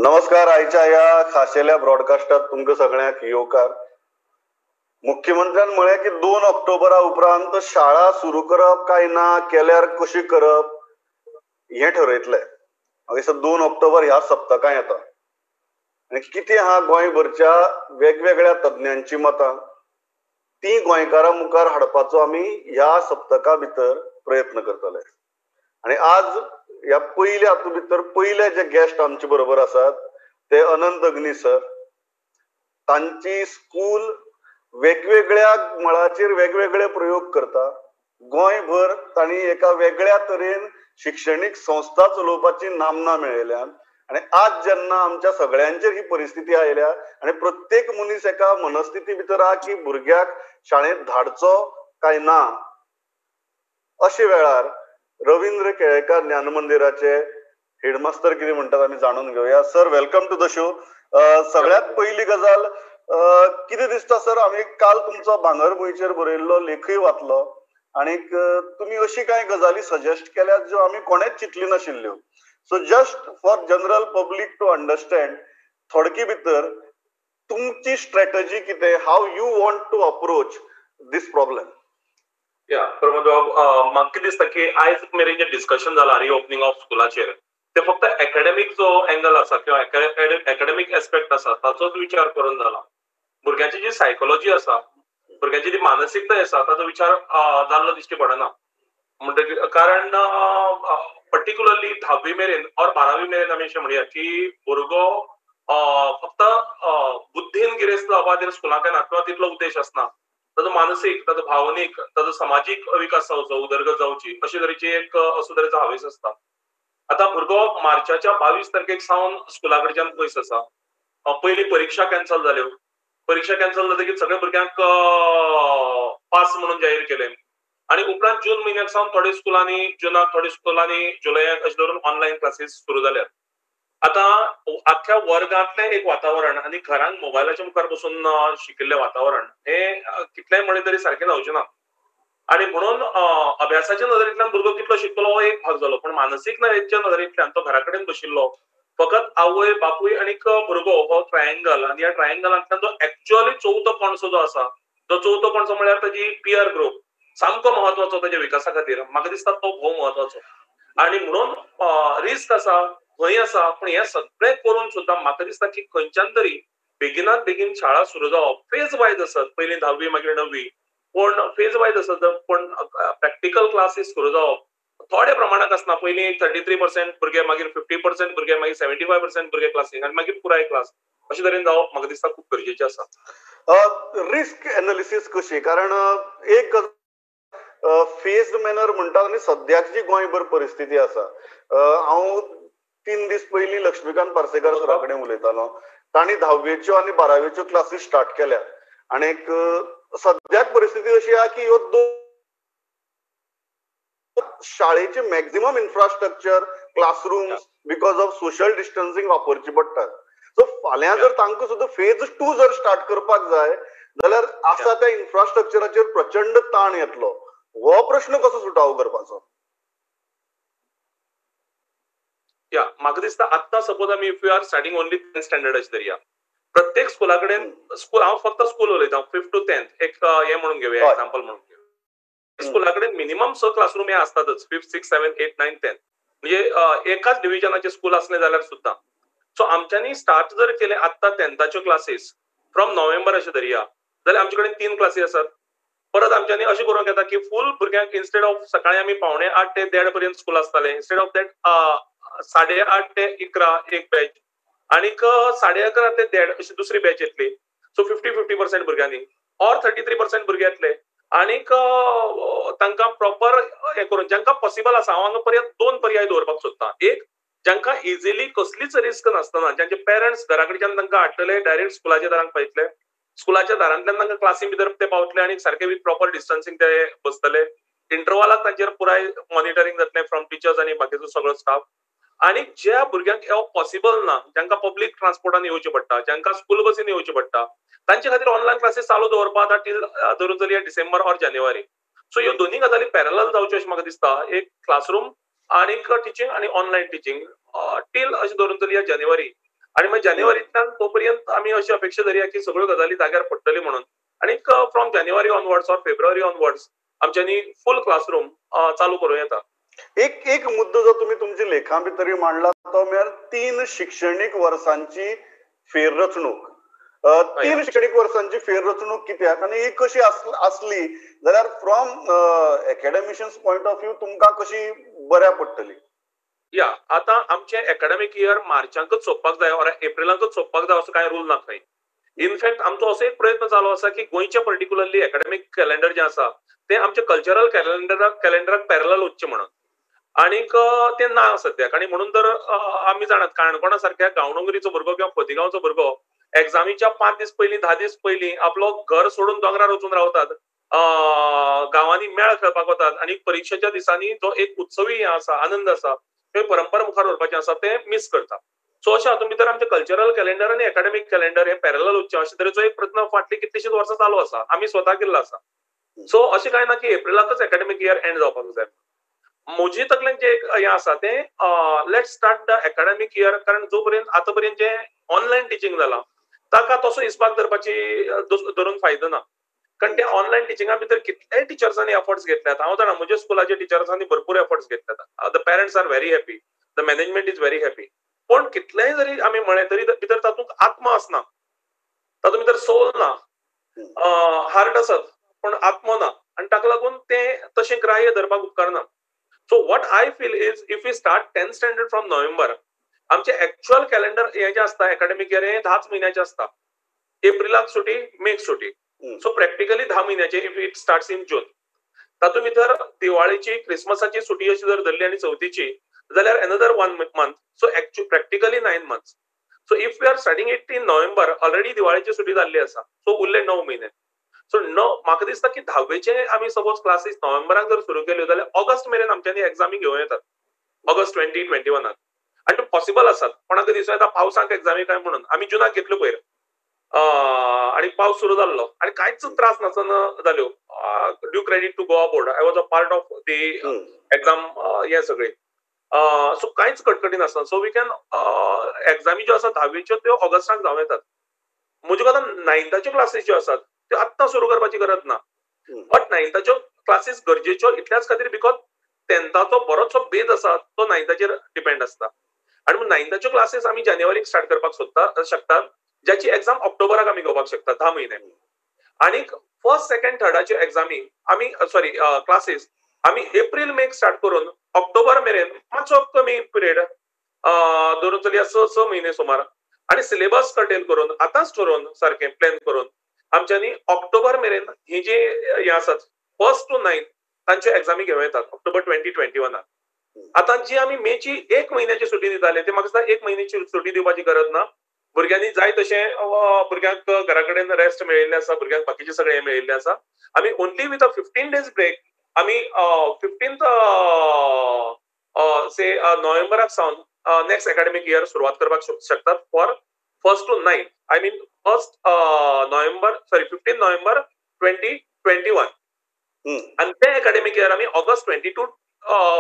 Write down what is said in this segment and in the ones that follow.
नमस्कार. आयच्या ह्या खाशेल्या ब्रॉडकास्टात तुमकां सगळ्यांक येवकार. मुख्यमंत्र्यान म्हळें की 2 ऑक्टोबरा उपरांत शाळा सुरू करप काय ना, केल्यार कशी करप हें ठरयतले. म्हाका 2 ऑक्टोबर ह्या सप्तकां येता आनी कितें आहा गोंयभरच्या वेगवेगळ्या तज्ञांची मतां ती गोंयकारां मुखार हाडपाचो आमी ह्या सप्तका भितर प्रयत्न करतले. आनी आज ह्या पयल्या हातूंत भितर पयले जे गेस्ट आमचे बरोबर आसात ते अनंत अग्नी सर. तांची स्कूल वेगवेगळ्या मळाचेर वेगवेगळे प्रयोग करता. गोंयभर तांणी एका वेगळ्या तरेन शिक्षणीक संस्था चलोवपाची नामना मेळयल्या. आनी आज जेन्ना आमच्या सगळ्यांचेर ही परिस्थिती आयल्या आनी प्रत्येक मनीस एका मनस्थिती भितर आहा की भुरग्याक शाळेंत धाडचो काय ना, अशे वेळार रवींद्र केळेकार ज्ञान मंदिराचे हेडमास्तर कितें म्हणटात आमी जाणून घेवया. Sir, welcome to the show. सगळ्यात पयली गजाल कितें दिसता सर, आमी काल तुमचो भांगरभूंयचेर बरयल्लो लेखूय वाचलो आनीक तुमी अशी कांय गजाली सजेस्ट केल्यात ज्यो आमी कोणेच चिंतली नाशिल्ल्यो. So just for general public to understand, थोडकी भितर तुमची स्ट्रॅटजी कितें, how you want to approach this problem? या प्रमोद बाब, म्हाका कितें दिसता की आयज मेरेन जें डिस्कशन जालां रिओपनिंग ऑफ स्कुलाचेर ते फक्त एकेडमीक जो एंगल आसा किंवा एकेडमीक एस्पेक्ट आसा ताचोच विचार करून जाला. भुरग्यांची जी सायकोलॉजी आसा, भुरग्यांची जी मानसिकताय आसा ताचो विचार जाल्लो दिश्टी पडना. म्हणटकीर कारण पर्टिक्युलरली 10वी मेरेन ऑर 12वी मेरेन आमी अशें म्हणया की भुरगो फक्त बुद्धीन गिरेस्त जावपा खातीर स्कुलाक येना किंवा तितलो उद्देश आसना. ताजो मानसीक, ताजो भावनीक, ताजो समाजीक विकास जावचो, उदरगत जावची अशे तरेची एक असो तरेचो हावेस आसता. आतां भुरगो मार्चाच्या 22 तारखेक सावन स्कुला कडच्यान पयस आसा. पयली परिक्षा कॅन्सल जाल्यो. परिक्षा कॅन्सल जातकीर सगळ्या भुरग्यांक पास म्हणून जाहीर केलें आनी उपरांत जून म्हयन्याक सावन थोडे स्कुलांनी जुनाक, थोडे स्कुलांनी जुलयाक अशें धरून ऑनलायन क्लासीस सुरू जाल्यात. आतां आख्ख्या वर्गांतलें एक वातावरण आनी घरांत मोबायलाच्या मुखार बसून शिकिल्लें वातावरण हें कितलेंय म्हणलें तरी सारकें जावचें ना. आनी म्हणून अभ्यासाच्या नदरेंतल्यान भुरगो कितलो शिकतलो हो एक भाग जालो, पण मानसीक नदरेच्या नदरेंतल्यान तो घरा कडेन बशिल्लो फकत आवय बापूय आनी भुरगो हो ट्रायंगल, आनी ह्या ट्रायंगलांतल्यान जो एक्च्युअली चवथो कोणसो जो आसा तो चवथो कोणसो म्हळ्यार ताजी पियर ग्रुप सामको म्हत्वाचो ताच्या विकासा खातीर. म्हाका दिसता तो भोव म्हत्वाचो. आनी म्हणून रिस्क आसा, भंय आसा, पण हे सगळें करून सुद्दां म्हाका दिसता की खंयच्यान तरी बेगिनात बेगीन शाळा सुरू जावप, फेज वायज आसत, पयलीं 10वी मागीर 9वी, पूण फेज वायज आसत, पूण प्रॅक्टिकल क्लासीस सुरू जावप थोड्या प्रमाणांत आसना. पयलीं 33% भुरगे, मागीर 50% भुरगे, मागीर 75% भुरगे क्लासीक आनी मागीर पुराय क्लास अशे तरेन जावप म्हाका दिसता खूब गरजेचें आसा. रिस्क एनालिसीस कशी, कारण एक फेज मॅनर म्हणटात आनी सद्याक जी गोंयभर परिस्थिती आसा, हांव 3 दीस पयलीं लक्ष्मीकांत पार्सेकर सरा कडेन उलयतालो, तांणी 10वेच्यो आनी 12वेच्यो क्लासीस स्टार्ट केल्यात आनी सद्याक परिस्थिती अशी आहा की ह्यो 2 शाळेचे maximum infrastructure, classrooms because of social distancing वापरची पडटात. सो फाल्यां जर तांकां सुद्दां फेज 2 जर स्टार्ट करपाक जाय जाल्यार आसा त्या इन्फ्रास्ट्रक्चराचेर प्रचंड ताण येतलो. हो प्रश्न कसो सुटावो करपाचो? या म्हाका दिसता आत्तां सपोज आमी if you are starting only 10th standard अशें धरया, प्रत्येक स्कुला कडेन स्कूल, हांव फक्त स्कूल उलयतां, 5th to 10th एक हें म्हणून घेवया, एग्जाम्पल म्हणून घेवया. स्कुला कडेन मिनिमम 6 क्लासरूम हे आसतातच, 5th, 6th, 7th, 8th, 9th, 10th, म्हणजे एकाच डिविजनाचे स्कूल आसलें जाल्यार सुद्दां. सो आमच्यांनी स्टार्ट जर केलें आत्तां 10थाच्यो क्लासीस फ्रॉम नोव्हेंबर अशें धरया जाल्यार आमचे कडेन 3 क्लासी आसात. परत आमच्यांनी अशें करूंक येता की फूल भुरग्यांक इन्स्टेड ऑफ सकाळी आमी 7:45 ते 1:30 पर्यंत स्कूल आसतालें, इन्स्टेड ऑफ that 8:30 ते 11 एक बॅच आनीक 11:30 ते 1:30 अशी दुसरी बॅच येतली. सो 50-50% भुरग्यांनी ऑर 33% भुरगे येतले आनीक तांकां प्रॉपर हें करून जांकां पॉसिबल आसा. हांव हांगा पर्याय 2 पर्याय दवरपाक सोदतां. एक, जांकां इजिली कसलीच रिस्क नासतना, जांचे पेरंट्स घरा कडच्यान तांकां हाडटले, डायरेक्ट स्कुलाच्या दारांत पायतले, स्कुलाच्या दारांतल्यान तांकां क्लासी भितर ते पावतले आनी सारके विथ प्रॉपर डिस्टन्सिंग ते बसतले, इंटरवालाक तांचेर पुराय मॉनिटरींग जातलें फ्रॉम टिचर्स आनी बाकीचो सगळो स्टाफ. आनी ज्या भुरग्यांक येवप पॉसिबल ना, जांकां पब्लीक ट्रान्सपोर्टान येवचें पडटा, जांकां स्कूल बसीन येवचें पडटा, तांचे खातीर ऑनलायन क्लासीस चालू दवरपा आतां टील धरून चलया डिसेंबर ऑर जानेवारी. सो ह्यो दोनूय गजाली पॅरलल जावच्यो अशें म्हाका दिसता. एक क्लासरूम आनी टिचींग आनी ऑनलायन टिचींग टील अशें धरून चलया जानेवारी. आनी मागीर जानेवारींतल्यान तो पर्यंत आमी अशी अपेक्षा धरया की सगळ्यो गजाली जाग्यार पडटली म्हणून. आनी from January onwards or February onwards आमच्यांनी फूल क्लासरूम चालू करूं येता. एक एक मुद्दो जो तुमी तुमच्या लेखां भितर मांडला तो म्हळ्यार 3 शिक्षणीक वर्सांची फेररचणूक. 3 शिक्षणीक वर्सांची फेररचणूक कित्याक आनी ही कशी आसली जाल्यार from academicians point of view तुमकां कशी बऱ्या पडटली? या आतां आमचें एकाडेमीक इयर मार्चांकच सोंपपाक जाय ऑर एप्रिलांकच सोंपपाक जाय असो कांय रूल ना खंय. इनफॅक्ट आमचो असो एक प्रयत्न चालू आसा की गोंयचें पर्टिक्युलरली एकाडेमीक कॅलेंडर जें आसा तें आमचें कल्चरल कॅलेंडराक पॅरलल वचचें म्हणून. आनीक तें ना सद्याक. आनी म्हणून तर आमी जाणात काणकोणा सारक्या गांवडोंगरीचो भुरगो किंवा खोतीगांवचो भुरगो एग्जामीच्या 5 दीस पयलीं 10 दीस पयलीं आपलो घर सोडून दोंगरार वचून रावतात, गांवांनी मेळ खेळपाक वतात आनी परिक्षेच्या दिसांनी जो एक उत्सवी आसा, आनंद आसा, ते परंपरा मुखार व्हरपाचें आसा ते मीस करता. सो अशें हातूंत भितर आमचें कल्चरल कॅलेंडर आनी एकाडेमीक कॅलेंडर हे पॅरलल वचचें अशे तरेचो एक प्रयत्न फाटलीं कितलींशींच वर्सां चालू आसा, आमी स्वता केल्लो आसा. सो अशें कांय ना की एप्रिलाकच एकाडेमीक इयर एंड जावपाक जाय. म्हजी तकलेन जें एक हें आसा तें let's start the academic year, कारण जो पर्यंत आतां पर्यंत जें ऑनलायन टिचींग जालां ताका तसो हिसपाक धरपाची धरून फायदो ना. कारण ते ऑनलायन टिचिंगा भितर कितलेय टिचर्सांनी एफर्ट्स घेतल्यात. हांव जाणा म्हज्या स्कुलाच्या टिचर्सांनी भरपूर एफर्ट्स घेतल्यात. The parents are very happy, the management is very happy. पूण कितलेय जरी आमी म्हळें तरी भितर तातूंत आत्मा आसना, तातूंत भितर सोल ना, हार्ट आसत पूण आत्मो ना आनी ताका लागून तें तशें ग्राह्य धरपाक उपकारना. So what I feel is if we start 10th standard from November, आमचें एक्चुअल कॅलेंडर हें जें आसता एकाडेमीक इयर हें 10 म्हयन्याचें आसता. एप्रिलाक सुटी, मेक सुटी, सो प्रॅक्टिकली 10 म्हयन्याचे if it starts in June. तातूंत भितर दिवाळेची, क्रिसमसाची सुटी अशी जर धरली आनी चवथीची जाल्यार another 1 month, so actually practically 9 months. So if we are starting it in November already दिवाळेची सुटी जाल्ली आसा, सो उरले 9 म्हयने. सो म्हाका दिसता की धावेचे आमी सपोज क्लासीस नोव्हेंबराक जर सुरू केल्यो जाल्यार ऑगस्ट मेरेन आमच्यांनी एग्जामी घेवं येतात, ऑगस्ट 2021. आनी पॉसिबल आसात. कोणाक दिसूं येता पावसाक एग्जामी काय म्हणून, आमी जुनाक घेतल्यो पयर आनी पावस सुरू जाल्लो आनी कांयच त्रास नासतना जाल्यो. Due credit to Goa board, I was a part of the exam हें सगळें. सो कांयच कटकटी नासतना सो we can एग्जामी ज्यो आसा धावेच्यो त्यो ऑगस्टाक जावं येतात. म्हज्या कोतान नायन्थाच्यो क्लासीस ज्यो आसात त्यो आत्तां सुरू करपाची गरज ना, बट नायन्थाच्यो क्लासीस गरजेच्यो इतल्याच खातीर because टेंथाचो बरोचसो बेज आसा तो नायन्थाचेर डिपेंड आसता. आनी नायन्थाच्यो क्लासीस आमी जानेवारीक स्टार्ट करपाक सोदता शकतात, ज्याची एग्जाम ऑक्टोबराक आमी घेवपाक शकतात, 10 म्हयने. आनी फर्स्ट सेकंड थर्डाच्यो एग्जामी आमी सॉरी क्लासीस आमी एप्रील मेक स्टार्ट करून ऑक्टोबर मेरेन मातसो कमी पिरियड धरून चलया 6 म्हयने सुमार, आनी सिलेबस कर्टेल करून आतांच ठरोवन सारकें प्लॅन करून आमच्यांनी ऑक्टोबर मेरेन ही जी हें आसात 1st to 9th तांच्यो एग्जामी घेवं येतात ऑक्टोबर 2021. आतां जी आमी मेची 1 म्हयन्याची सुटी दिताले ते म्हाका दिसता 1 म्हयन्याची सुटी दिवपाची गरज ना. भुरग्यांनी जाय तशें भुरग्यांक घरा कडेन रेस्ट मेळिल्लें आसा, भुरग्यांक बाकीचें सगळें हें मेळिल्लें आसा. आमी only with a 15 days break आमी 15th से नोव्हेंबराक सावन नेक्स्ट एकाडेमीक इयर सुरवात करपाक शकतात for 1st to 9th, I mean 1st November sorry 15 November 2021. आनी ते एकाडेमीक इयर आमी ऑगस्ट 22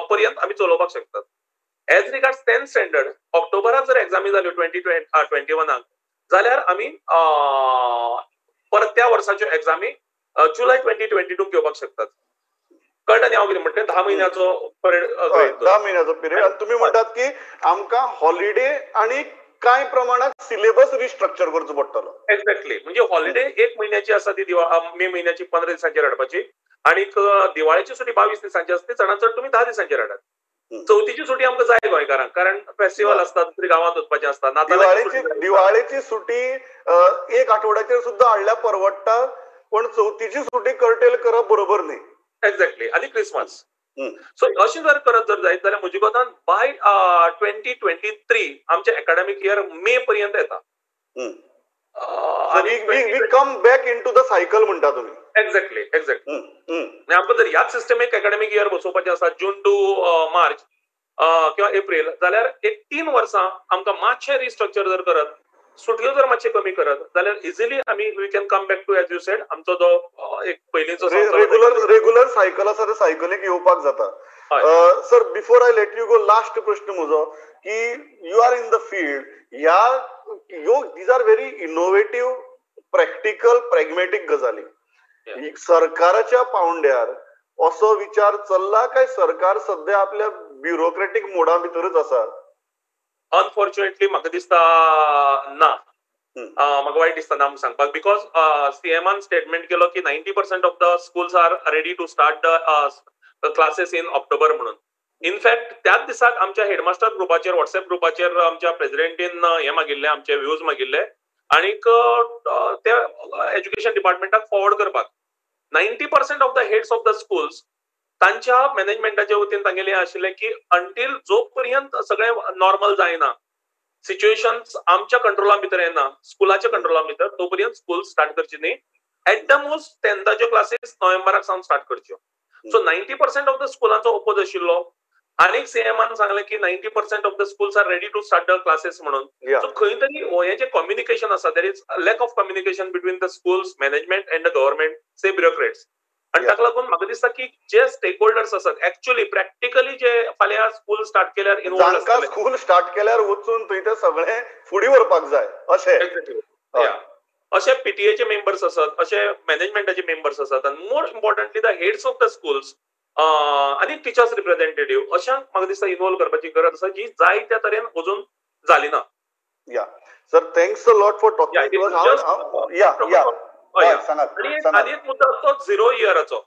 पर्यंत आमी चलोवपाक शकतात. एज रिगार्ड्स 10th standard ऑक्टोबराक जर एग्जामी जाल्यो 2021 जाल्यार आमी परत त्या वर्साच्यो एग्जामी जुलय 2022 घेवपाक शकतात. कळटा न्ही हांव कितें म्हणटा? 10 म्हयन्याचो पिरियड, 10 म्हयन्याचो पिरियड. आनी तुमी म्हणटात की आमकां हॉलिडे आनी कांय प्रमाणात सिलेबस रिस्ट्रक्चर करचो पडटलो. एक्झॅक्टली, म्हणजे हॉलिडे 1 म्हयन्याची आसा ती मे म्हयन्याची 15 दिसांचेर हाडपाची आनी दिवाळेची सुटी 22 दिसांची आसता, चडांत चड तुमी 10 दिसांचेर हाडात. चवथीची सुटी आमकां जाय गोंयकारांक, कारण फेस्टिवल आसता, दुसरी गांवांत वचपाचें आसता. दिवाळेची सुटी 1 आठवड्याचेर सुद्दां हाडल्यार परवडटा, पण चवथीची सुटी कर्टेल करप बरोबर न्ही. एक्झॅक्टली, आनी क्रिसमस. सो अशें जर करत जर जायत जाल्यार म्हज्या कोतान बाय 2023 आमचें एकाडेमीक इयर मे पर्यंत येता. We come back into the cycle म्हणटा तुमी. Exactly exactly. आमकां जर ह्याच सिस्टमीक एकाडेमीक इयर बसोवपाचें आसा जून टू मार्च किंवा एप्रील, जाल्यार एक 3 वर्सां आमकां मातशें रिस्ट्रक्चर जर करत, सुटयो जर मातशें कमी करत जाल्यार इजिली आमी we can come back to as you said आमचो जो एक पयलींचो रेगुलर सायकल आसा त्या सायकलीक येवपाक जाता. Sir, before I let you go, last प्रश्न म्हजो की you are in the field, ह्या ह्यो these are very innovative, practical, pragmatic गजाली. सरकाराच्या पावंड्यार असो विचार चल्ला काय सरकार सध्या आपल्या ब्युरोक्रेटीक मोडा भितरच आसा? अनफॉर्च्युनेटली म्हाका दिसता ना. म्हाका वायट दिसता ना सांगपाक, because सीएमान स्टेटमेंट केलो की 90% of the schools are ready to start the classes in October म्हणून. इनफॅक्ट त्याच दिसाक आमच्या हेडमास्टर ग्रुपाचेर, व्हॉट्सएप ग्रुपाचेर आमच्या प्रेसिडेंटीन हे मागिल्ले, आमचे व्यूज मागिल्ले आनीक ते एज्युकेशन डिपार्टमेंटाक फॉरवर्ड करपाक. 90% of the heads of the schools तांच्या मॅनेजमेंटाच्या वतीन तांगेले आशिल्ले की अंटील जो पर्यंत सगळें नॉर्मल जायना, सिच्युएशन आमच्या कंट्रोला भितर येना, स्कुलाच्या कंट्रोला भितर, तो पर्यंत स्कूल स्टार्ट करची न्ही. एट the most टेन्थाच्यो क्लासीस नोव्हेंबराक सावन स्टार्ट करच्यो. सो 90% ऑफ the स्कुलांचो ओपोज आशिल्लो. आनीक सीएमान सांगलें की 90% of the schools are ready to start the classes म्हणून. सो खंय तरी हें जें कम्युनिकेशन आसा, there is lack of communication between the schools management and the government, say bureaucrats. आनी ताका लागून म्हाका दिसता की जे स्टेक होल्डर्स आसात एक्चुअली प्रॅक्टिकली जे फाल्यां स्कूल स्टार्ट केल्यार इनवॉल्व जांकां स्कूल स्टार्ट केल्यार वचून थंय ते सगळे फुडें व्हरपाक जाय अशें, अशे पीटीएचे मेंबर्स आसात, अशे मॅनेजमेंटाचे मेंबर्स आसात, आनी more importantly the heads of the schools आनी टिचर्स रिप्रेझेंटेटिव्ह अशांक म्हाका दिसता इनवॉल्व करपाची गरज आसा, जी जाय त्या तरेन अजून जाली ना. Yeah sir, thanks a lot for talking to us. Yeah yeah, आनी एक मुद्दो तो झिरो इयराचो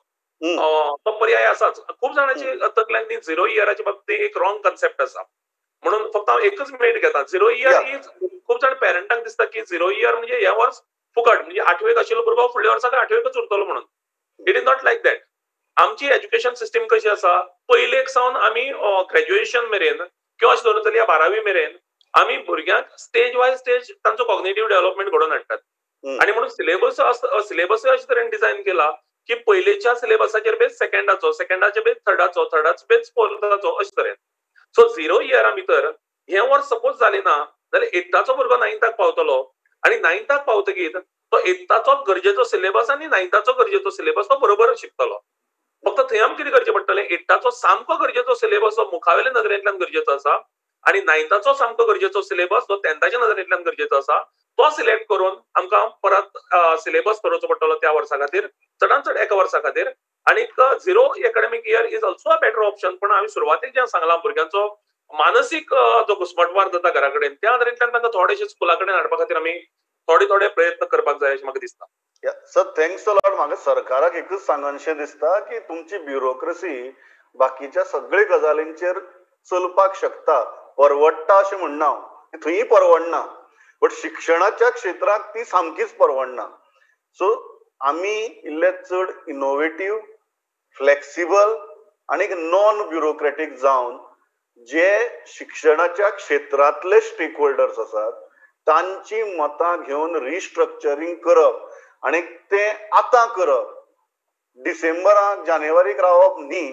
तो पर्याय आसाच. खूब जाणांची तकल्यांनी झिरो इयराच्या बाबतींत एक रॉंग कन्सेप्ट आसा, म्हणून फक्त हांव एकच मिनिट घेता. झिरो इयर is, खूब जाण पेरंटांक दिसता की झिरो इयर म्हणजे हे वर्स फुकट, म्हणजे आठवेक आशिल्लो भुरगो फुडल्या वर्साक आठवेकच उरतलो म्हणून. It is not like that. आमची एज्युकेशन सिस्टीम कशी आसा, पयलेक सावन आमी ग्रॅज्युएशन मेरेन किंवा अशें धरून चलया 12वी मेरेन आमी भुरग्यांक स्टेज बाय स्टेज तांचो कॉग्नेटिव्ह डेव्हलपमेंट घडोवन हाडटात. आनी म्हणून सिलेबस अशे तरेन डिझायन केला की पयलेच्या सिलेबसाचेर बेस सेकंडाचो, सेकंडाचे बेस थर्डाचो, थर्डाचो बेस फोर्थाचो, अशे तरेन. सो झिरो इयरा भितर हें वर्स सपोज जालें ना जाल्यार एट्थाचो भुरगो नायन्थाक पावतलो आनी नायन्थाक पावतकीर तो एट्थाचो गरजेचो सिलेबस आनी नायन्थाचो गरजेचो सिलेबस तो बरोबर शिकतलो. फक्त थंय आमकां कितें करचें पडटलें, एट्थाचो सामको गरजेचो सिलेबस जो मुखावेल्या नदरेंतल्यान गरजेचो आसा आनी नायन्थाचो सामको गरजेचो सिलेबस जो टेन्थाच्या नदरेंतल्यान गरजेचो आसा तो सिलेक्ट करून आमकां परत सिलेबस करोवचो पडटलो त्या वर्सा खातीर, चडान चड एका वर्सा खातीर. आनी zero academic year is also a better option. पण हांवें सुरवातेक जें सांगलां, भुरग्यांचो मानसीक जो घुस्मटमार जाता घरा कडेन, त्या नदरेंतल्यान तांकां थोडेशे स्कुला कडेन हाडपा खातीर आमी थोडे थोडे प्रयत्न करपाक जाय अशें म्हाका दिसता. Sir, thanks a lot. म्हाका सरकाराक एकूच सांगनशें दिसता की तुमची ब्युरोक्रेसी बाकीच्या सगळे गजालींचेर चलपाक शकता, परवडटा अशें म्हणना हांव, थंय परवडना, बट शिक्षणाच्या क्षेत्राक ती सामकीच परवडना. सो आमी इल्ले चड इनोवेटीव, फ्लेक्सिबल आनी नॉन ब्युरोक्रेटीक जावन जे शिक्षणाच्या क्षेत्रांतले स्टेक होल्डर्स आसात तांची मतां घेवन रिस्ट्रक्चरींग करप आनी तें आतां करप, डिसेंबराक जानेवारीक रावप न्ही,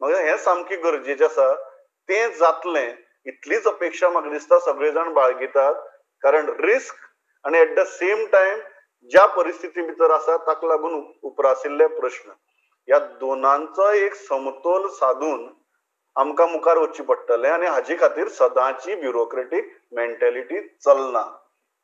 म्हाका हें सामकें गरजेचें आसा. तें जातलें इतलीच अपेक्षा म्हाका दिसता सगळे जाण बाळगितात, कारण रिस्क आनी एट the same time ज्या परिस्थिती भितर आसा ताका लागून उप्रासिल्ले प्रश्न, ह्या दोनांचो एक समतोल साधून आमकां मुखार वचचें पडटलें आनी हाजे खातीर सदांची ब्युरोक्रेटीक मेंटेलिटी चलना,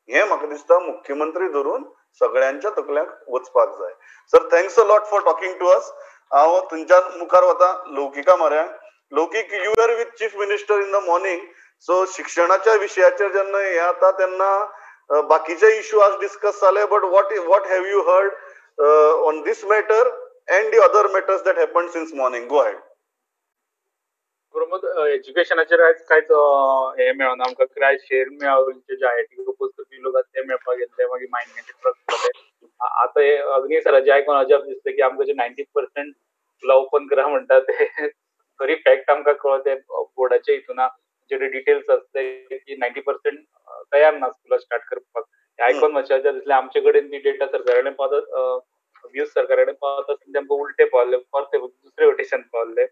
हें म्हाका दिसता मुख्यमंत्री धरून सगळ्यांच्या तकल्यांक वचपाक जाय. Sir, thanks a lot for talking to us. हांव थंयच्यान मुखार वता Loukika म्हऱ्यान. Loukik, you are with chief minister in the morning, so शिक्षणाच्या विशयाचेर जेन्ना हें जाता तेन्ना बाकीचे इश्यू आज डिस्कस जाले, but what have you heard on this matter and the other matters that happen since morning? Go ahead. Pramod, एज्युकेशनाचेर आयज कांयच हें मेळना आमकां, कांय शेर मेळ्ळो जे आयआयटी ओपोज करपी लोक आसा ते मेळपाक गेल्ले, मागीर मायनिंगाचे ट्रक जाले. आतां हे अग्नी सराचें आयकून अजाप दिसलें की आमकां जे 90% स्कुलां ओपन करा म्हणटा ते खरी फॅक्ट आमकां कळ्ळो ते बोर्डाच्या हितून जे डिटेल्स आसले की 90% तयार ना स्कुलां स्टार्ट करपाक. हें आयकून मातशें अजाप दिसलें. आमचे कडेन ती डेटा सरकारा कडेन पावता, व्यूज सरकारा कडेन पावता आसतना ते आमकां उलटे पावले, परते दुसरे वटेच्यान पावले.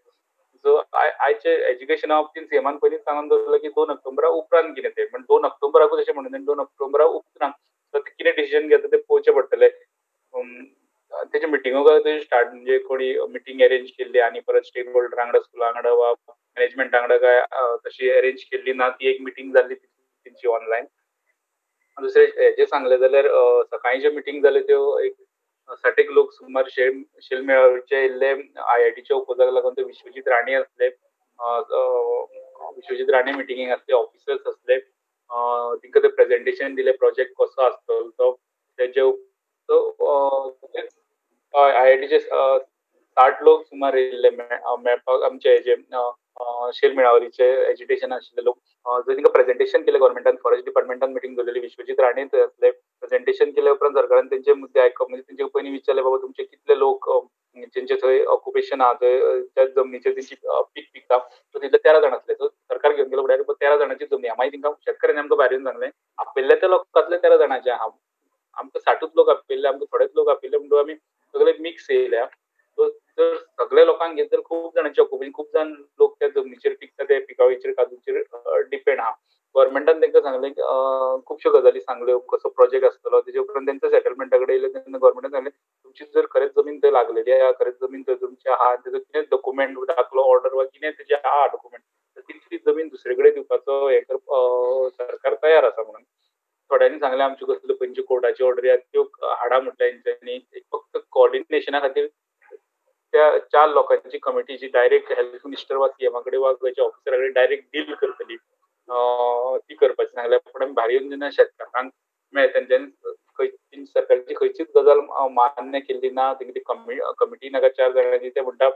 सो आयचे एज्युकेशना बाबतींत सीएमान पयलींच सांगून दवरलें की 2 ऑक्टोबरा उपरांत कितें तें, पण 2 ऑक्टोबराकूच अशें म्हणून 2 ऑक्टोबरा उपरांत सो ते कितें डिसिजन घेता तें पळोवचें पडटलें. तेजे मिटिंगो स्टार्ट म्हणजे कोणी मिटींग अरेंज केल्ली आनी परत स्टेक होल्डर वांगडा, स्कुला वांगडा वा मॅनेजमेंटा वांगडा काय तशी अरेंज केल्ली ना, ती एक मिटींग जाल्ली तेंची ऑनलायन. दुसरें हेजें सांगलें जाल्यार सकाळीं ज्यो मिटींग जाल्यो त्यो एक 60 लोक सुमार शेल मेळावचे येयल्ले. आयआयटीच्या ओपोजाक लागून ते विश्वजीत राणे आसले, विश्वजीत राणे मिटिंगेक आसले, ऑफिसर्स आसले. तांकां ते प्रेजेंटेशन दिलें प्रोजेक्ट कसो आसतलो तो, तेजे आयआयटीचे 60 लोक सुमार येयल्ले मेळपाक आमचे हेजे शेल मेळावलीचे एजिटेशन आशिल्ले लोक. जर तांकां प्रेजेंटेशन केलें गव्हर्मेंटान, फॉरेस्ट डिपार्टमेंटान मिटींग दवरलेली, विश्वजीत राणे थंय आसले. प्रेजेंटेशन केल्या उपरांत सरकारान तेंचे मुद्दे आयकप, म्हणजे तेंचे पयलीं विचारलें बाबा तुमचे कितले लोक जेंचे थंय ऑक्युपेशन आहा थंय त्या जमनीचेर तेंची पीक पिकता, सो तितले 13 जाण आसले. सो सरकार घेवन गेलो फुडें 13 जाणांची जमनी आहा. मागीर तांकां शेतकऱ्यांनी आमकां भायर येवन सांगलें आपयल्ले त्या लोकांतले 13 जाणांचे आहा, आमकां 60 लोक आपयल्ले, आमकां थोडेच लोक आपयल्ले, म्हणटकच आमी सगळे मिक्स येयल्या. सो जर सगळे लोकांक घेत जाल्यार खूब जाणांचे ऑक्युपेशन, खूब जाण लोक त्या जमनीचेर पिकता, त्या पिकावळीचेर काजूचेर डिपेंड आहा. गव्हर्मेंटान तांकां सांगलें, खुबश्यो गजाली सांगल्यो कसो प्रोजेक्ट आसतलो. तेजे उपरांत तेंच्या सेटलमेंटा कडेन येयले तेन्ना गव्हर्मेंटान सांगलें तुमची जर खरेंच जमीन थंय लागलेली आहा, खरेंच जमीन थंय तुमची आहा, तेजो कितें डॉक्युमेंट दाखलो ऑर्डर वा कितें तेजें आहा डॉक्युमेंट, तर तितली जमीन दुसरे कडेन दिवपाचो हें सरकार तयार आसा म्हणून. थोड्यांनी सांगलें आमच्यो कसल्यो खंयच्यो कोर्टाच्यो ऑर्डरी आहा त्यो हाडा म्हटल्या तेंच्यांनी. फक्त कॉर्डिनेशना खातीर त्या 4 लोकांची कमिटी जी डायरेक्ट हेल्थ मिनिस्टर वा सीएमा कडेन वा खंयच्या ऑफिसरा कडेन डायरेक्ट डील करतली ती करपाची सांगल्या. पूण आमी भायर येवन जेन्ना शेतकारांक मेळ्ळे तेंच्यांनी सरकारची खंयचीच गजाल मान्य केल्ली ना. तेंची कमिटी नाका 4 जाणांची, ते म्हणटा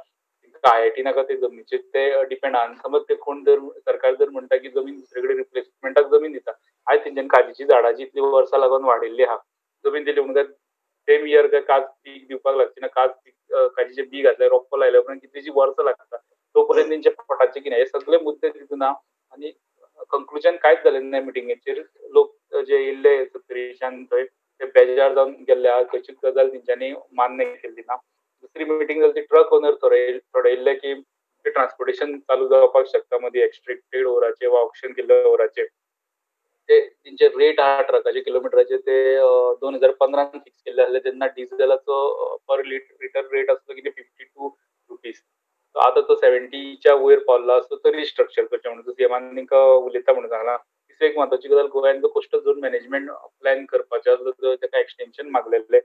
आयआयटी नाका, ते जमनीचेर ते डिपेंड आहा. समज ते कोण जर सरकार जर म्हणटा की जमीन दुसरे कडेन रिप्लेसमेंटाक जमीन दिता, आयज तेंच्यांनी काजीची झाडां जी इतली वर्सां लागून वाडिल्ली आहा, जमीन दिली म्हणून सेम इयर काय काज पीक दिवपाक लागची ना. काज पीक काजीचे बी घातले, रोपो लायले उपरांत कितलीशीं वर्सां लागता, तो पर्यंत तेंच्या पोटाचें कितें, हे सगळे मुद्दे तितून आहा. आनी कंक्लुजन कांयच जालें ना मिटिंगेचेर. लोक जे येयल्ले सत्तरीच्यान थंय ते बेजार जावन गेल्ले आहा, खंयचीच गजाल तेंच्यांनी मान्य केल्ली ना. दुसरी मिटींग जाली ती ट्रक ओनर थोडे येयल्ले की ट्रान्सपोर्टेशन चालू जावपाक शकता मदीं एक्स्ट्रेक्टेड ओवराचे वा ऑक्शन केल्ले ओवराचे, ते तेंचे रेट आहा ट्रकाचे किलोमिटराचे ते 2015 फिक्स केल्ले आसले तेन्ना डिझलाचो पर लिटर रेट आसलो कितें 52 रुपीज, आतां तो 70च्या वयर पावल्लो आसलो तरी रिस्ट्रक्चर करचें म्हणून सीएमान तांकां उलयता म्हणून सांगलां. तिसरी एक म्हत्वाची गजाल, गोव्यान जो कोस्टल झोन मॅनेजमेंट प्लॅन करपाचें आसलो ताका एक्सटेन्शन मागलेलें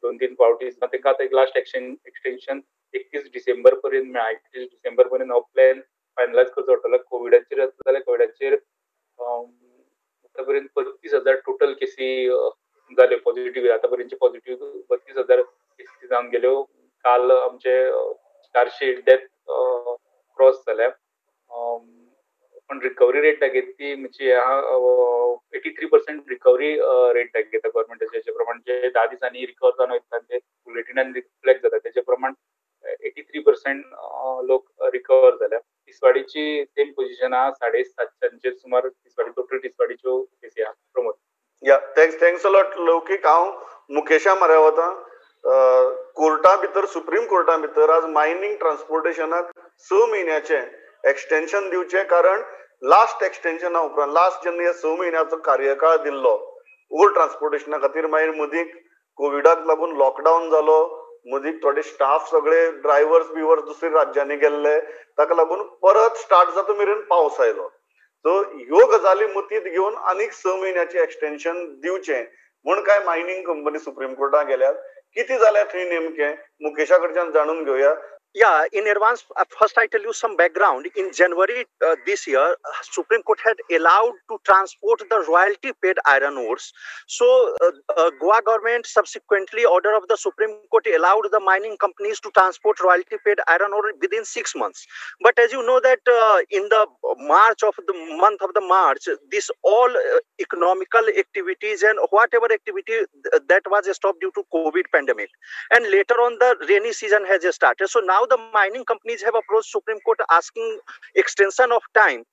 2-3 फावटी, तांकां आतां एक लास्ट एक्सटेन्शन 31 डिसेंबर पर्यंत मेळ्ळा. 31 डिसेंबर पर्यंत हो प्लॅन फायनलायज करचो पडटलो. कोविडाचेर आसलो जाल्यार कोविडाचेर आतां पर्यंत 32,000 टोटल केसी जाल्यो पॉझिटिव्ह, आतां पर्यंतचे पॉझिटिव्ह 32,000 केसी जावन गेल्यो. काल आमचे 400 डेथ क्रॉस जाल्या, पण रिकवरी रेट दाखयता ती म्हणजे 83% रिकवरी रेट दाखयता गव्हर्मेंटाचे. हेचे प्रमाण जे 10 दिसांनी रिकवर जावन वयता ते बुलेटिनान रिफ्लेक्ट जाता, तेजे प्रमाण 83% लोक रिकवर जाल्या. तिसवाडीची सेम पोझिशन आहा, 750 सुमार तिसवाडी टोटल तिसवाडीच्यो केसी आहा. Pramod. Yeah, thanks a lot Laukik. हांव मुकेशा म्हऱ्या वता. कोर्टा भितर, सुप्रीम कोर्टा भितर आज मायनींग ट्रान्सपोर्टेशनाक 6 म्हयन्याचें एक्सटेन्शन दिवचें, कारण लास्ट एक्सटेन्शना उपरांत लास्ट जेन्ना ह्या 6 म्हयन्याचो कार्यकाळ दिल्लो ओर ट्रान्सपोर्टेशना खातीर, मागीर मदीं कोविडाक लागून लॉकडावन जालो, मदीं थोडे स्टाफ सगळे ड्रायव्हर्स बिवर्स दुसऱ्या राज्यांनी गेल्ले, ताका लागून परत स्टार्ट जाता मेरेन पावस आयलो. सो ह्यो गजाली मतींत घेवन आनीक 6 म्हयन्याचें एक्सटेन्शन दिवचें म्हूण काय मायनींग कंपनी सुप्रीम कोर्टात गेल्यात. कितें जालें थंय नेमकें मुकेशा कडच्यान जाणून घेवया. Yeah, in advance, first I tell you some background. In January this year, Supreme Court had allowed to transport the royalty paid iron ores. So Goa government subsequently order of the Supreme Court allowed the mining companies to transport royalty paid iron ore within 6 months. But as you know that in the March of the month of the March, this all economical activities and whatever activity that was stopped due to COVID pandemic. And later on the rainy season has started. So now the mining companies have approached Supreme Court asking extension of time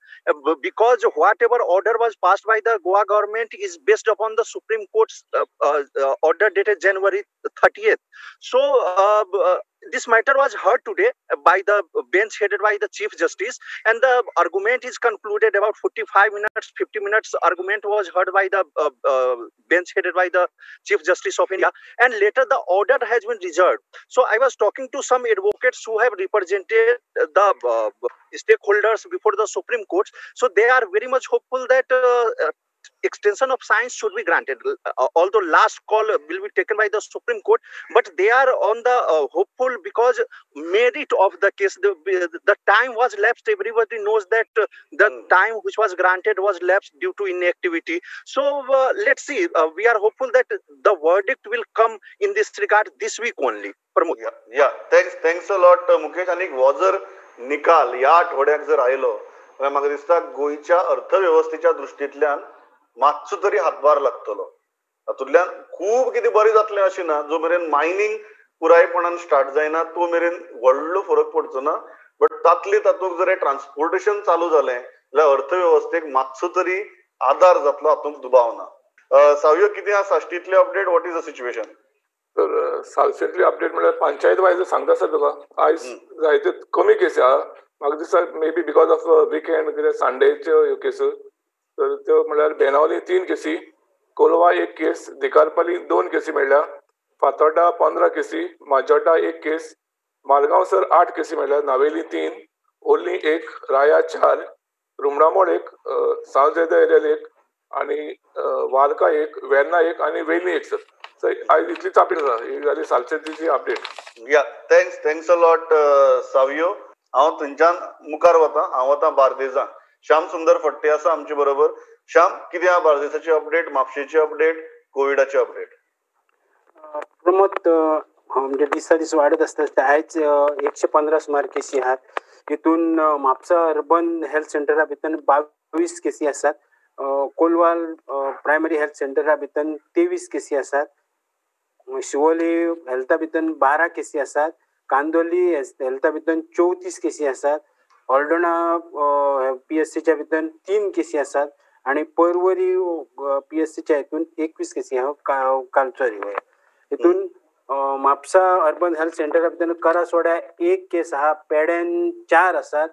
because whatever order was passed by the Goa government is based upon the Supreme Court's order dated January 30th. So This matter was heard today by the bench headed by the Chief Justice, and the argument is concluded about 45 minutes, 50 minutes argument was heard by the bench headed by the Chief Justice of India, and later the order has been reserved. So I was talking to some advocates who have represented the stakeholders before the Supreme Court. So they are very much hopeful that extension of science should be granted, although last call will be taken by the Supreme Court, but they are on the hopeful because merit of the case, the time was lapsed. Everybody knows that the time which was granted was lapsed due to inactivity. So let's see, we are hopeful that the verdict will come in this regard this week only. Pramod. Yeah, thanks a lot, Mukesh. आणि जर निकाल ह्या आठवड्याक जर आयलो जाल्यार म्हाका दिसता गोंयच्या अर्थवेवस्थेच्या दृश्टींतल्यान मातसो तरी हातभार लागतलो. तातूंतल्यान खूब कितें बरें जातलें अशें ना, जो मेरेन मायनींग पुरायपणान स्टार्ट जायना तो मेरेन व्हडलो फरक पडचो ना, बट तातले तातूंत जर ट्रान्सपोर्टेशन चालू जालें जाल्यार अर्थवेवस्थेक मातसो तरी आदार जातलो हातूंत दुबाव ना. सावयो, कितें आसा साश्टींतले update? What is the situation? तर सालसेंतली अपडेट म्हळ्यार पंचायत वायज सांगता सर तुका आयज जायते कमी केसी आहा. म्हाका दिसता may be because of weekend कितें संडेच्यो ह्यो केसी. तर त्यो म्हळ्यार बेनावली 3 केसी, कोलवा 1 केस, दिकारपली 2 केसी मेळ्ळ्या, फातोर्डा 15 केसी, माजोड्डा 1 केस, मालगांव सर 8 केसी मेळ्ळ्या, नावेली 3, ओर्ली 1, राया 4, रुमडामोड 1, सावथ जेदा एरियल 1 आनी वार्का 1, वेर्ना 1 आनी वेली 1 सर. सर आयज इतलीच अपडेट आसा. ही जाली सालसेतीची update. Yeah, thanks a lot Savio. हांव थंयच्यान मुखार वता, हांव वता बार्देजान. श्याम सुंदर फट्टे आसा आमचे बरोबर. श्याम, कितें आहा बार्देसाची अपडेट, म्हापशेची अपडेट, कोविडाची अपडेट? प्रमोद, म्हणजे दिसा दीस वाडत आसता. आयज 115 सुमार केसी आहात. तितून म्हापसा अर्बन हेल्थ सेंटरा भितर 22 केसी आसात, कोलवाल प्रायमरी हेल्थ सेंटरा भितर 23 केसी आसात, शिवोली हेल्था भितर 12 केसी आसात, कांदोली हेल्था भितर 34 केसी आसात, हळदोणा पी एस सीच्या भितर 3 केसी आसात आनी पर्वरी पी एस सीच्या हितून 21 केसी आहा कालचो रिवय. हितून म्हापसा अर्बन हेल्थ सेंटरा भितर करासवाड्या 1 केस आहा, पेड्यान 4 आसात,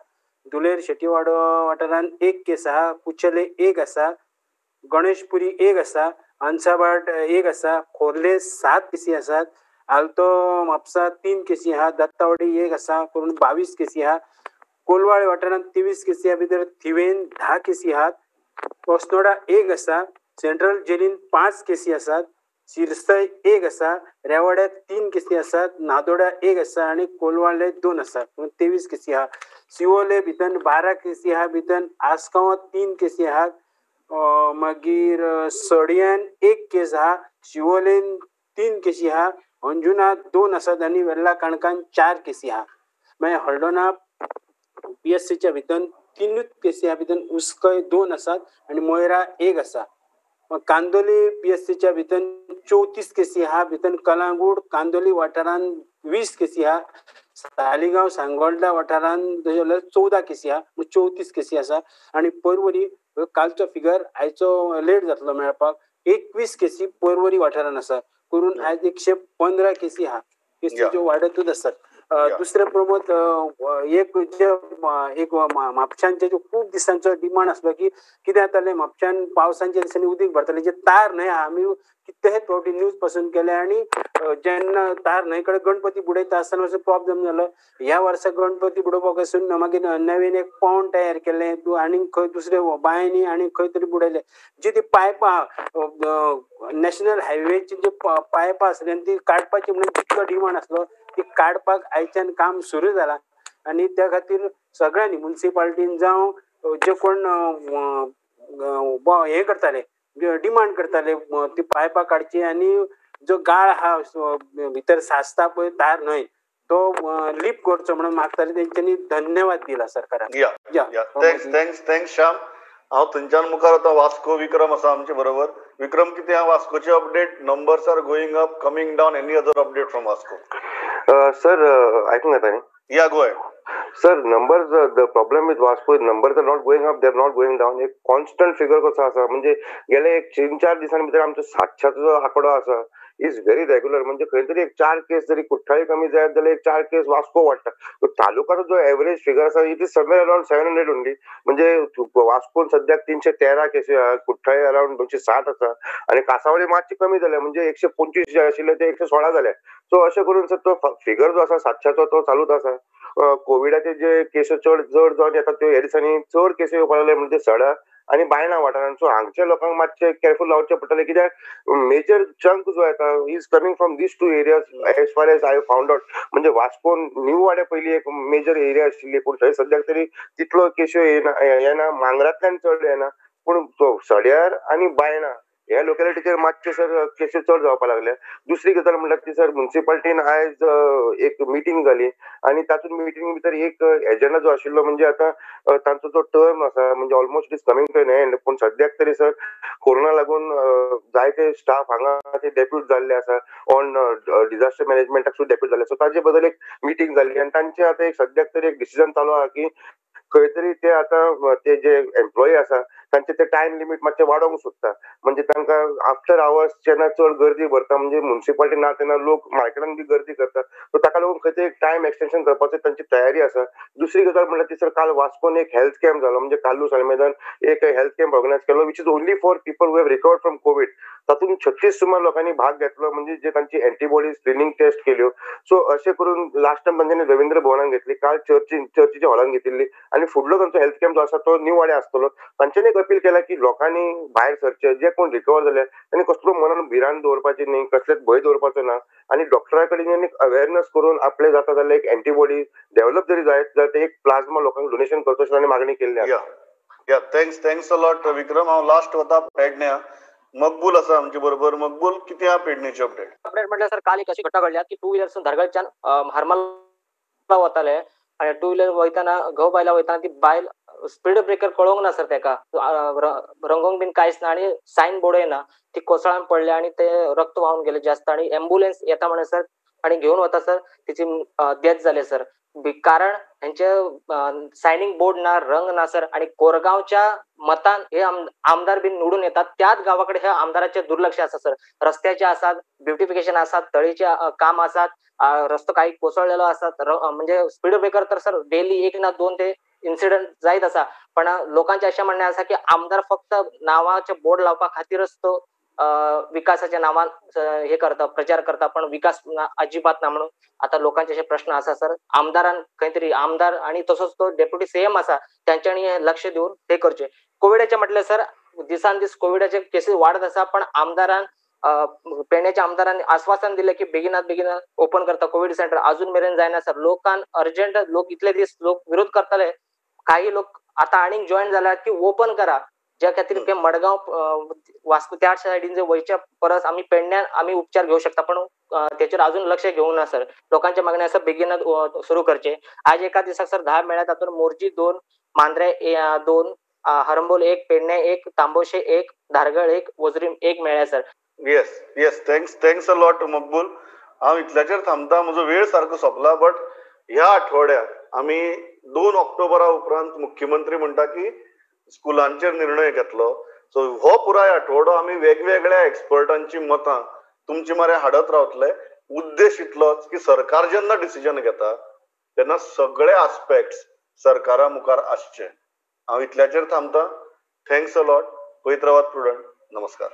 दुलेर शेटीवाडो वाठारान 1 केस आहा, कुचेले 1 आसा, गणेशपुरी 1 आसा, अन्साभाट 1 आसा, खोर्ले 7 केसी आसात, आल्तो म्हापसा 3 केसी आहा, दत्तावाडी 1 आसा, करून 22 केसी आहा, कोलवाळ वाठारांत 23 केसी आहा, भितर थिवेन 10 केसी आहात, अस्नोडा 1 आसा, सेंट्रल जेलीन 5 केसी आसात, शिरसय 1 आसा, रेवाड्या 3 केसी आसात, नादोड्या 1 आसा आनी कोलवाळे 2 आसात, 23 केसी आहा. शिवोले भितर 12 केसी आहा, भितर आसगांवां 3 केसी आहात, मागीर सडयान 1 केस आहा, शिवोलेन 3 केसी आहा, अंजुना 2 आसात आनी वेर्ला काणकान 4 केसी आहा. मागीर हळदोणा पी एस सीच्या भितर 3 केसी आहा, भितर उसकय 2 आसात आनी मोयरा 1 आसा. कांदोली पी एस सीच्या भितर 34 केसी आहा, भितर कलांगूट कांदोली वाठारान 20 केसी आहा, सालिगांव सांगोल्डा वाठारान 14 केसी आहा, 34 केसी आसा. आनी पर्वरी कालचो फिगर आयचो लेट जातलो मेळपाक, 21 केसी पर्वरी वाठारान आसा, करून आयज 115 केसी आहा. केसी ज्यो वाडतूच आसात. दुसरें प्रमोद, एक जे एक म्हापशांचे जो खूब दिसांचो डिमांड आसलो की कितें जातालें, म्हापशान पावसाच्या दिसांनी उदीक भरतालें, जे तार न्हंय आहा, आमी कितलेशेच फावटी न्यूज पासून केले आनी जेन्ना तार न्हंय कडेन गणपती बुडयता आसतना मातसो प्रॉब्लम जालो. ह्या वर्सा गणपती बुडोवपाक आसून मागीर नवीन एक पॉन्ड तयार केलें आनी खंय दुसरे बांयनी आनी खंय तरी बुडयले. जी ती पायपां नॅशनल हायवेची जी पायपां आसली ती काडपाची म्हणून जितलो डिमांड आसलो ती काडपाक आयच्यान काम सुरू जालां आनी त्या खातीर सगळ्यांनी मुन्सिपाल्टीन जावं जे कोण हें करताले डिमांड करताले ती पायपां काडची आनी जो गाळ आहा भितर साचता पळय तार न्हय तो लिप करचो म्हणून मागताले, तेंच्यांनी धन्यवाद दिला सरकाराक. Thanks thanks Shyam. हांव थंयच्यान मुखार वता. वास्को विक्रम आसा आमचे बरोबर. विक्रम, कितें आहा वास्कोचे update? Numbers are going up, coming down, any other update from Vasco? Sir, आयकूंक येता न्ही? Yeah, go ahead. Sir, numbers, the problem with Vasco, numbers are not going up, they are not going down. एक constant figure कसो आसा, म्हणजे गेले एक 3-4 दिसां भितर आमचो 700चो आंकडो आसा. Is very regular. म्हणजे खंय तरी एक 4 केस जरी कुठ्ठाळी कमी जायत जाल्यार एक 4 केस वास्को वाडटा. तालुकाचो जो एवरेज फिगर आसा it is somewhere around 700 only. म्हणजे वास्कोन सद्याक 313 केसी आहा, कुठ्ठाळी अरावंड 260 आसा आनी कासावली मातशी कमी जाल्या, म्हणजे 125 जे आशिल्ले ते 116 जाले. सो अशें करून सर तो फिगर जो आसा 700चो तो चालूच आसा. कोविडाचे जे केसी चड चड जावन येतात त्यो ह्या दिसांनी चड केसी येवपाक लागले म्हणजे सडा आनी बायणा वाठारान. सो हांगच्या लोकांक मातशें केअरफूल रावचें पडटलें, कित्याक मेजर चंक जो येता is coming from these two areas as far as I found out. म्हणजे वास्कोन न्यू वाड्या पयली एक मेजर एरिया आशिल्ली, पूण थंय सद्याक तरी तितलो केश्यो येना, मांगरांतल्यान चड येना, पूण सड्यार आनी बायणा ह्या लोकेलिटीचेर मातशे सर केसी चड जावपाक लागल्या. दुसरी गजाल म्हणल्यार ती सर मुन्सिपालिटीन आयज एक मिटींग जाली आनी तातूंत मिटींग भितर एक एजेंडा जो आशिल्लो म्हणजे आतां तांचो जो टर्म आसा म्हणजे almost is coming to an end, पूण सद्याक तरी सर कोरोना लागून जायते स्टाफ हांगा ते डेप्यूट जाल्ले आसा, ऑन डिजास्टर मॅनेजमेंटाक सुद्दां डेप्यूट जाल्ले. सो ताजे बद्दल एक मिटींग जाली आनी तांचे आतां एक सद्याक तरी एक डिसिजन चालू आहा की खंय तरी ते आतां ते जे एम्प्लॉई आसा तांचे ते टायम लिमीट मातशें वाडोवंक सोदता. म्हणजे तांकां आफ्टर आवर्स जेन्ना चड गर्दी भरता, म्हणजे मुन्सिपालिटी ना तेन्ना लोक मार्केटान बी गर्दी करता, सो ताका लागून खंय तरी एक टायम एक्सटेंशन करपाची तांची तयारी आसा. दुसरी गजाल म्हणल्यार ती सर काल वास्कोन एक हेल्थ कॅम्प जालो, म्हणजे कार्लूस आल्मेदान एक हेल्थ कॅम्प ऑर्गनायज केलो which is only for people who have recovered from COVID. तातूंत 36 सुमार लोकांनी भाग घेतलो, म्हणजे जे तांची एंटीबॉडी स्क्रिनींग टेस्ट केल्यो. सो अशें करून लास्ट टायम तांच्यांनी रवींद्र भवनान घेतली, काल चर्चीच्या हॉलान घेतिल्ली आनी फुडलो तांचो हेल्थ कॅम्प जो आसा तो न्यू वाड्या आसतलो. तांच्यांनी एक अपील केला की लोकांनी भायर सरचे, जे कोण रिकवर जाले तांणी कसलो मनान भिरांत दवरपाची न्ही, कसलेच भंय दवरपाचो ना आनी डॉक्टरा कडेन एक अवेरनस करून आपले जाता जाल्यार एक एंटीबॉडी डेव्हलप जरी जायत जाल्यार ते एक प्लाझ्मा लोकांक डोनेशन करचो अशें तांणी मागणी केल्ली आसा. या thanks a lot Vikram. हांव लास्ट वता पेडण्या, मकबूल आसा आमचे बरोबर. मकबूल, कितें आहा पेडणेची अपडेट? अपडेट म्हटल्यार सर काल एक अशी घटना घडल्या की टू व्हिलरसून धारगळच्यान हरमला वताले आनी टू व्हिलर वयतना घोव बायला वयतना ती बायल स्पीड ब्रेकर कळोंक ना सर तेका, रंगोंक बीन कांयच ना आनी सायन बोर्डय ना, ती कोसळान पडले आनी ते रक्त व्हांवन गेले जास्त आनी एम्बुलन्स येता म्हणून सर आनी घेवन वता सर तिची डेथ जाले सर. कारण हेंचे सायनींग बोर्ड ना, रंग ना सर. आणि कोरगांवच्या मतान हे आमदार बीन निवडून येतात त्याच गावाकडे हे आमदाराचे दुर्लक्ष आसा सर. रस्त्याचे आसात, ब्युटिफिकेशन आसात, तळीचे काम आसात, रस्तो काही कोसळलेलो आसात, म्हणजे स्पीड ब्रेकर तर सर डेली 1 ना 2 ते इन्सिडंट जायत आसा. पण लोकांचे अशें म्हणणें आसा की आमदार फक्त नावाचे बोर्ड लावपा खातीरच तो विकासाच्या नावान हे करता, प्रचार करता, पण विकास अजिबात ना म्हणून आता लोकांचे असे प्रश्न आसा सर. आमदारान खंय तरी आमदार आणि तसोच तो डेप्युटी सीएम आसा त्यांच्यानी लक्ष दिवन हे करचे. कोविडाचे म्हटलें सर दिसान दीस कोविडाचे केसीस वाडत आसा, पण आमदारान पेडण्याच्या आमदारांनी आश्वासन दिले की बेगिनात बेगीन ओपन करता कोविड सेंटर, अजून मेरेन जायना सर. लोकांक अर्जंट, लोक इतले दीस लोक विरोध करताले, काही लोक आता आनीक जॉईन जाल्यात की ओपन करा, ज्या खातीर ते मडगांव वास्को त्या सायडीन जे वयच्या परस आमी पेडण्यान आमी उपचार घेवंक शकता, पण तेचेर अजून लक्ष घेवंक ना सर. लोकांचे मागणें आसा बेगीनात सुरू करचे. आज एका दिसाक सर 10 मेळ्ळ्या, तातूंत मोरजी 2, मांद्रे 2, हरंबोल 1, पेडणे 1, तांबोशे 1, धारगळ 1, वजरीम 1 मेळ्ळ्या sir. Yes yes, thanks a lot Maqbool. हांव इतल्याचेर थांबता, म्हजो वेळ सारको सोंपला. बट ह्या आठवड्याक आमी 2 ऑक्टोबरा उपरांत मुख्यमंत्री म्हणटा की स्कुलांचेर निर्णय घेतलो. सो हो पुराय आठवडो आमी वेगवेगळ्या एक्सपर्टांची मतां तुमचे मरे हाडत रावतले. उद्देश इतलोच की सरकार जेन्ना डिसिजन घेता तेन्ना सगळे आस्पेक्ट्स सरकारा मुखार आसचे. हांव इतल्याचेर थांबता. Thanks a lot. पळयत रावात प्रुडंट. नमस्कार.